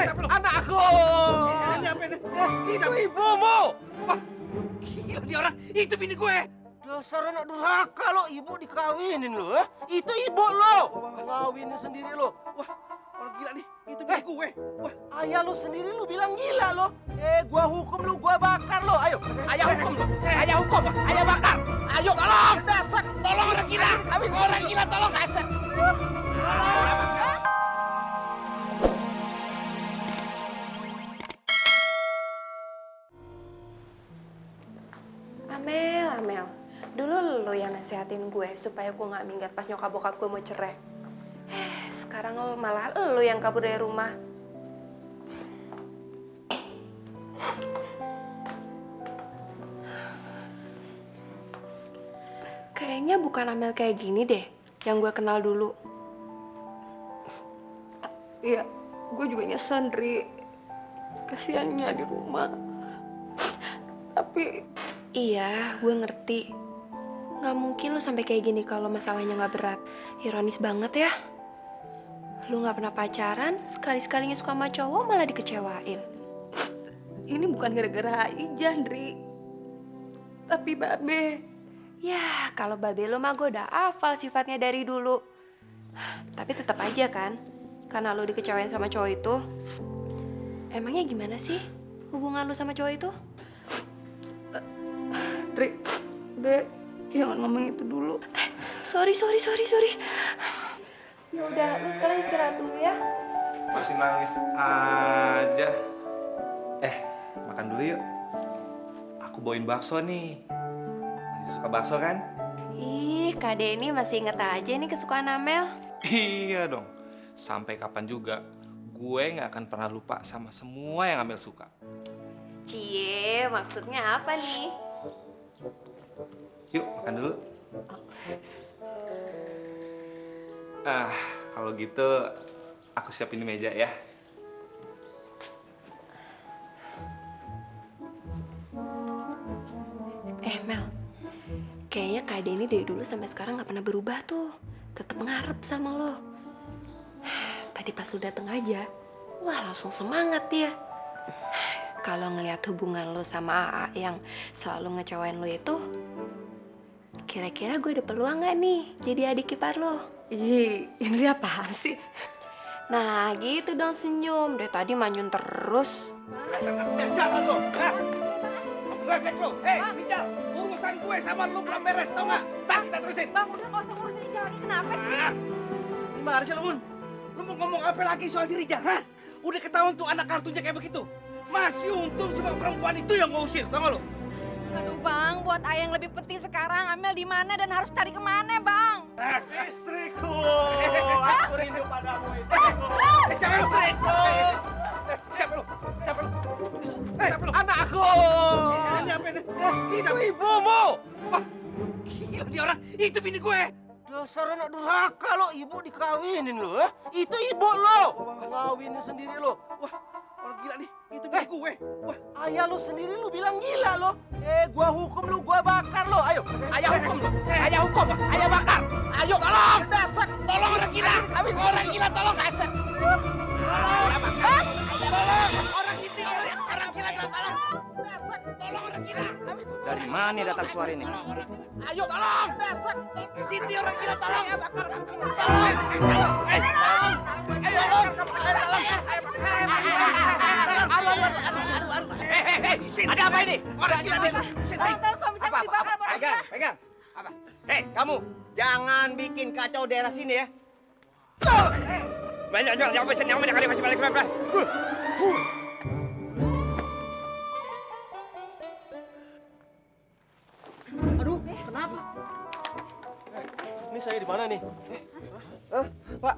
Anakku! Ini apa ini? Itu ibumu! Wah, gila nih orang. Itu bini gue. Dasar anak durhaka lo, ibu dikawinin lo, eh? Itu ibu lo! Ngawinin sendiri lo. Wah, orang gila nih. Itu bini gue. Wah, Ayah lo sendiri lo bilang gila lo. Gua hukum lo, gua bakar lo. Ayo, ayah hukum lo. Ayah hukum, ayah bakar. Ayo, tolong! Dasar, tolong orang gila! Orang gila, tolong! Dasar! Amel, dulu lo yang nasehatin gue supaya gue nggak minggat pas nyokap bokap gue mau cerai. Sekarang malah lo yang kabur dari rumah. Kayaknya bukan Amel kayak gini deh yang gue kenal dulu. Iya, gue juga nyesel, Dri. Kasiannya di rumah. Tapi iya, gue ngerti. Nggak mungkin lu sampai kayak gini kalau masalahnya nggak berat. Ironis banget ya. Lu nggak pernah pacaran, sekali-sekalinya suka sama cowok malah dikecewain. Ini bukan gara-gara Ijan, Dri. Tapi Babe. Ya, kalau Babe lu mah gue udah hafal sifatnya dari dulu. Tapi tetap aja kan, karena lu dikecewain sama cowok itu. Emangnya gimana sih hubungan lu sama cowok itu? Dri, Dek, jangan ngomong itu dulu. Sorry. Ya udah, lu sekarang istirahat dulu ya. masih nangis aja. Makan dulu yuk. Aku bawain bakso nih. Masih suka bakso kan? Ih, Kak Denny masih inget aja nih kesukaan Amel. Iya dong. Sampai kapan juga gue nggak akan pernah lupa sama semua yang Amel suka. Cie, maksudnya apa nih? Yuk, makan dulu. Kalau gitu aku siapin di meja ya. Mel, kayaknya Kak Denny dari dulu sampai sekarang nggak pernah berubah tuh. Tetap ngarep sama lo. Tadi pas lu dateng aja, wah langsung semangat dia. Kalau ngelihat hubungan lo sama AA yang selalu ngecewain lo itu, kira-kira gue ada peluang nggak nih jadi adik ipar lo? Ih, ini apaan sih? Nah gitu dong senyum, dari tadi manyun terus. Jangan lo, Bebek lo, Rijal, urusan gue sama lu belum beres, tau nggak? Tak kita terusin. Bang, udah nggak usah ngurusin Rijal lagi, kenapa sih? Gimana sih lu, Mun? Lu mau ngomong apa lagi soal si Rijal, hah? Udah ketahuan tuh anak kartunya kayak begitu. Masih untung cuma perempuan itu yang gue usir, tau nggak lu? Aduh bang, buat ayah yang lebih penting sekarang, Amel di mana dan harus cari kemana bang? Istriku! Aku rindu padamu, istriku! Siapa lu? Istriku! Siapa lu? Siapa lu? Siapa lu? Anakku! Ini apa ini? Itu ibumu! Wah, gila nih orang. Itu bini gue. Dasar anak durhaka lo, ibu dikawinin lo, eh? Itu ibu lo! Ngawinin sendiri lo. Wah, orang gila nih. Itu bini gue. Wah, Ayah lo sendiri lo bilang gila lo. Gua hukum lo, gua bakar lo. Ayo, ayah hukum lo. Ayah hukum, ayah bakar. Ayo, tolong! Dasar, tolong orang gila. Orang gila, tolong dasar. Tolong! Orang gila, tolong. Dasar, tolong orang gila. Dari mana datang suara ini? Ayo, tolong! Dasar, Siti orang gila, tolong. Tolong! Ayo, ada apa ini? Orang gila nih. Tolong suami saya mau dibakar, Bang. Pegang. Apa? Kamu jangan bikin kacau daerah sini ya. Jangan pesen, jangan kali masih balik. Aduh, kenapa? Ini saya di mana nih? Pak,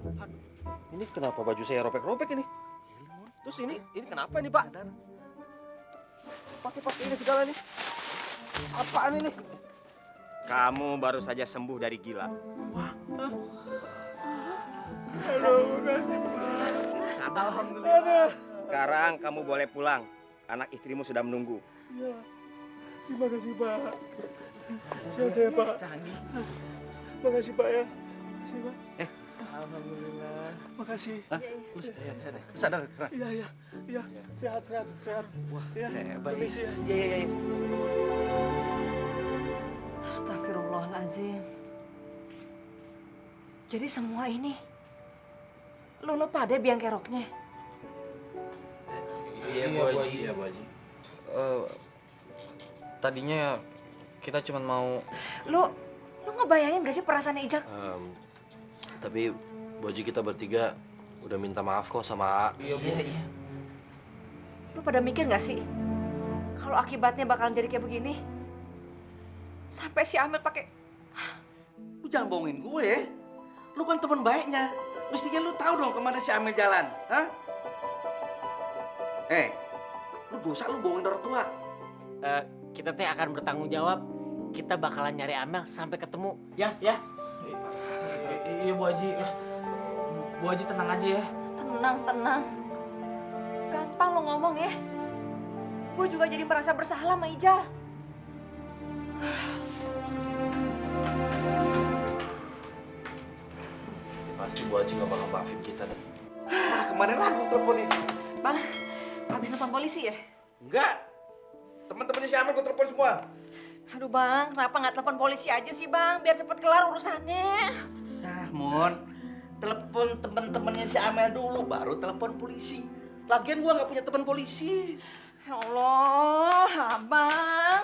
ini kenapa baju saya robek-robek ini? Terus ini kenapa nih, Pak? Dan pakai ini segala nih. Apaan ini? Kamu baru saja sembuh dari gila. Alhamdulillah. Sekarang kamu boleh pulang. Anak istrimu sudah menunggu. Ya, terima kasih, Pak. Sehat saya, Pak. Makasih, Pak ya. Makasih, Pak. Alhamdulillah. Makasih. Sadar. Iya. Sehat. Wah, ya. Hebat. Permisi ya. Iya. Astagfirullahaladzim. Jadi semua ini lo pada biang keroknya. Iya, Bu Haji. Tadinya kita cuma mau... Lo ngebayangin gak sih perasaannya Ijal? Tapi Bu Haji kita bertiga udah minta maaf kok sama A. Iya. Lo pada mikir gak sih kalau akibatnya bakalan jadi kayak begini? Sampai si Amel pakai... Lu jangan bohongin gue ya. Lu kan teman baiknya. Mestinya lu tahu dong kemana si Amel jalan. Hah? Lu dosa lu bohongin orang tua. Kita teh akan bertanggung jawab. Kita bakalan nyari Amel sampai ketemu. Ya. Iya, Bu Haji. Bu Haji tenang aja ya. Tenang. Gampang lo ngomong ya. Gue juga jadi merasa bersalah sama Ijal. Pasti Bu Haji gak bakal maafin kita deh. Kemarin lagi telepon ini. Bang, habis nelfon polisi ya? Enggak. Teman-temannya si Amel gue telepon semua. Aduh bang, kenapa nggak telepon polisi aja sih bang? Biar cepet kelar urusannya. Mon. Telepon teman-temannya si Amel dulu, baru telepon polisi. Lagian gua nggak punya teman polisi. Ya Allah, abang.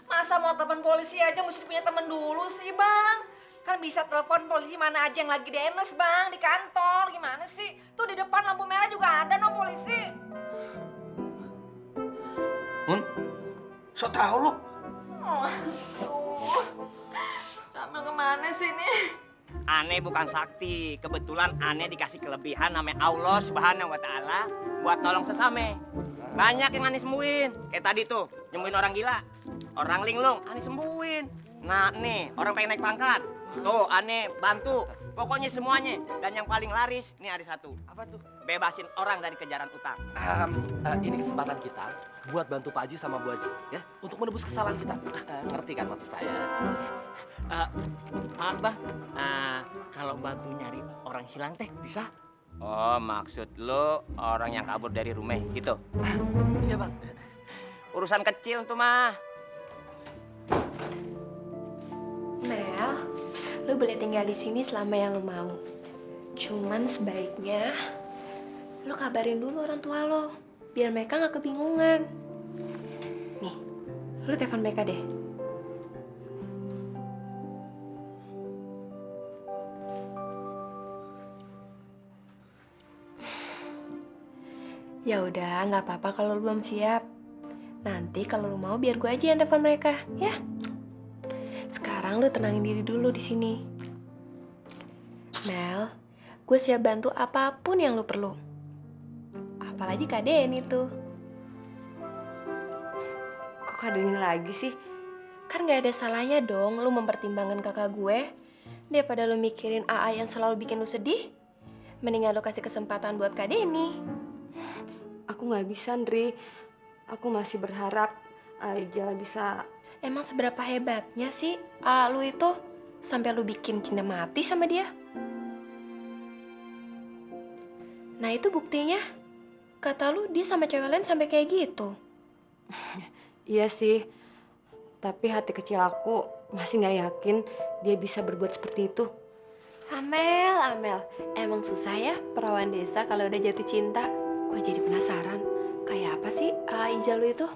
Masa mau telepon polisi aja mesti punya teman dulu sih bang? Kan bisa telepon polisi mana aja yang lagi DNS bang, di kantor. Gimana sih? Tuh di depan lampu merah juga ada no polisi. Mon, so tau lu. Oh, aduh. Amel kemana sih nih? Aneh bukan sakti. Kebetulan aneh dikasih kelebihan sama Allah Subhanahu wa Ta'ala buat nolong sesame. Banyak yang aneh sembuhin. Kayak tadi tuh, nyembuhin orang gila. Orang linglung, aneh sembuhin. Nah nih, orang pengen naik pangkat. Tuh, aneh bantu. Pokoknya semuanya. Dan yang paling laris, nih ada satu. Apa tuh? Bebasin orang dari kejaran utang. Ini kesempatan kita buat bantu Pak Haji sama Bu Haji ya, untuk menebus kesalahan kita. Ngerti kan maksud saya? Maaf, Bah. Kalau bantu nyari orang hilang teh bisa? Oh, maksud lo orang yang kabur dari rumah gitu? Iya Bang. Urusan kecil tuh mah. Mel, lu boleh tinggal di sini selama yang lu mau. Cuman sebaiknya lu kabarin dulu orang tua lo, biar mereka nggak kebingungan. Nih, lu telepon mereka deh. Ya udah, nggak apa-apa kalau lu belum siap. Nanti kalau lu mau biar gue aja yang telepon mereka, ya. Sekarang lu tenangin diri dulu di sini. Mel, gue siap bantu apapun yang lu perlu. Apalagi Kak Denny tuh. Kok Kak Denny lagi sih? Kan gak ada salahnya dong lu mempertimbangkan kakak gue. Daripada lu mikirin AA yang selalu bikin lu sedih, mendingan lu kasih kesempatan buat Kak Denny. Aku nggak bisa, Ndri. Aku masih berharap Aija bisa... Emang seberapa hebatnya sih AA lu itu sampai lu bikin cinta mati sama dia? Nah itu buktinya. Kata lu dia sama cewek lain sampai kayak gitu. Iya sih. Tapi hati kecil aku masih nggak yakin dia bisa berbuat seperti itu. Amel, emang susah ya perawan desa kalau udah jatuh cinta. Gue jadi penasaran, kayak apa sih Aija lu itu?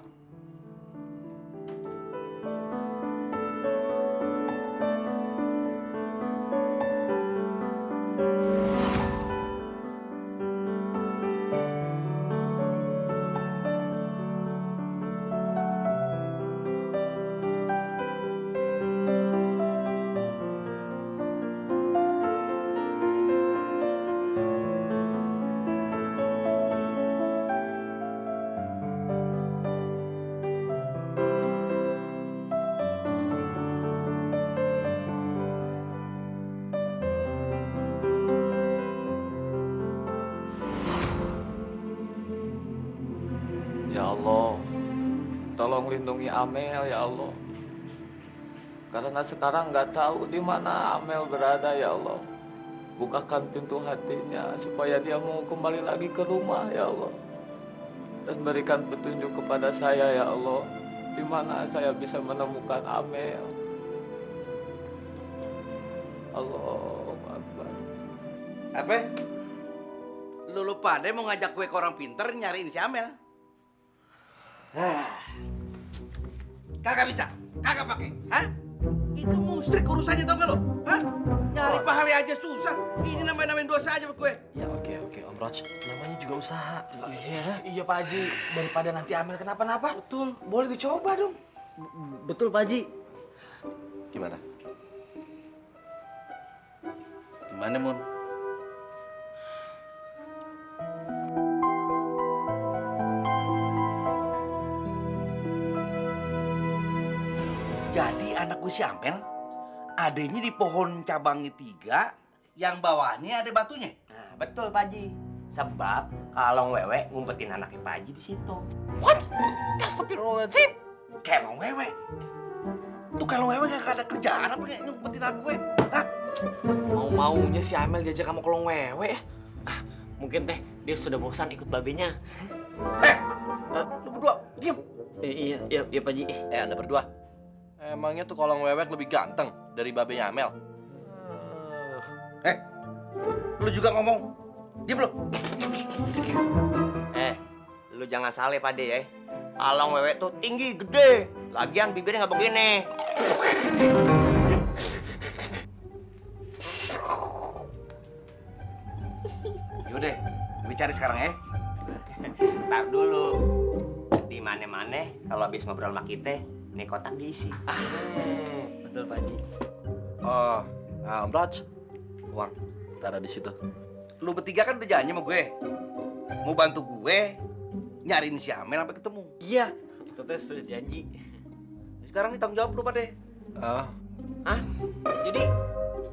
Ya Allah, tolong lindungi Amel ya Allah. Karena sekarang nggak tahu di mana Amel berada ya Allah. bukakan pintu hatinya supaya dia mau kembali lagi ke rumah ya Allah. Dan berikan petunjuk kepada saya ya Allah, di mana saya bisa menemukan Amel. Allahu Akbar. Apa? Lu lupa deh mau ngajak gue ke orang pinter nyariin si Amel. Kagak bisa, kagak pakai, hah? Itu musrik urusannya tau gak lo? Hah? Nyari pahala aja susah. Ini namain dosa aja buat gue. Ya oke Om Roch, namanya juga usaha. Iya Pak Haji, daripada nanti Amel kenapa-napa. Betul. Boleh dicoba dong. Betul Pak Haji. Gimana? Gimana, Mun? Jadi anak gue si Amel, adanya di pohon cabangnya 3, yang bawahnya ada batunya. Nah, betul Pak Haji. Sebab kalau wewe ngumpetin anaknya Pak Haji di situ. What? Astagfirullahaladzim. Kelong wewe. Tuh kalau wewe gak ada kerjaan apa kayak ngumpetin anak gue? Hah? Mau-maunya si Amel diajak sama kolong wewe ya. Mungkin teh dia sudah bosan ikut babenya. Lu berdua, diem. Iya Pak Haji. Anda berdua. Emangnya tuh kolong wewek lebih ganteng dari babenya Amel? Lu juga ngomong. Diem lu. Lu jangan salah Pak De ya. Along wewe tuh tinggi, gede. Lagian bibirnya nggak begini. Yaudah, gue cari sekarang ya. Tar dulu. Di mana-mana kalau habis ngobrol sama kita, nih kotak diisi. Betul Pak Haji. Oh, nah Om Roch, uang taruh di situ. Lu bertiga kan udah janji sama gue. Mau bantu gue nyariin si Amel sampai ketemu. Iya, kita teh sudah janji. Sekarang nih tanggung jawab lu, Pak De. Oh, Jadi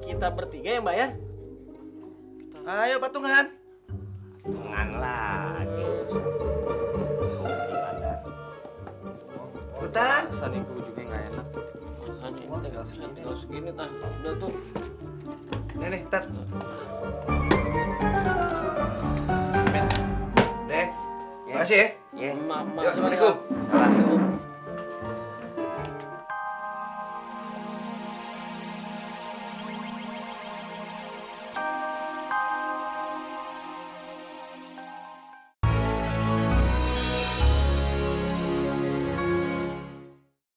kita bertiga yang bayar? Ayo patungan. Tungan lagi. Butan. Rasanya gue juga nggak enak. Makanya ini tinggal segini tah. Udah tuh. Nih, Tat. Deh, makasih ya.